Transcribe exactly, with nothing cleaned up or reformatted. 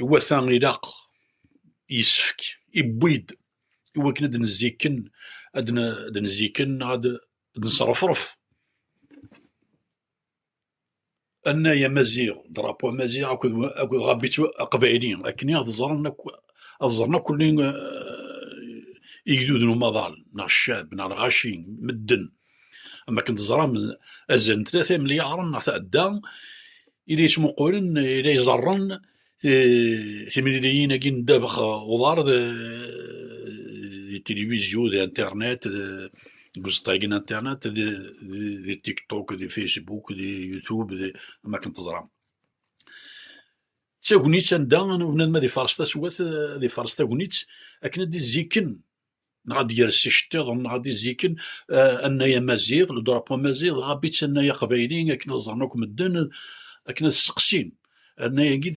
iwata ilaq, yessefk, iwwi-d i wakken ad nziken, ad n-, ad nziken, ad, ad nesrefref. Annay amaziɣ, drapeau amaziɣ akked, akked rabitu aqbayli, akken ad ẓren akk, ad ẓren akk, eh, igduden n umaḍal, neɣ ccab, neɣ lɣaci, medden. Am akken teẓram, azal n tlata imelyaren neɣ tɛedda, i la yettmuqulen, i la iẓerren, eh, timliliyin-agi n ddabex uḍar, d, di tilivizyu, di internet, d, deg uẓeṭṭa-agi n internet, di, di, di TikTok, di Facebook, di YouTube, di, am akken teẓram. D tagnit anda bnadem ad ifares taswat, ad ifares tagnit akken ad d-izziken, neɣ ad d-yers iceṭṭiḍen, neɣ ad d-izziken, eh, annay amaziɣ, le drapeau amaziɣ, rabitu annay aqbayli, akken ad ẓren akk medden, akken ad sseqsin. Annay-agi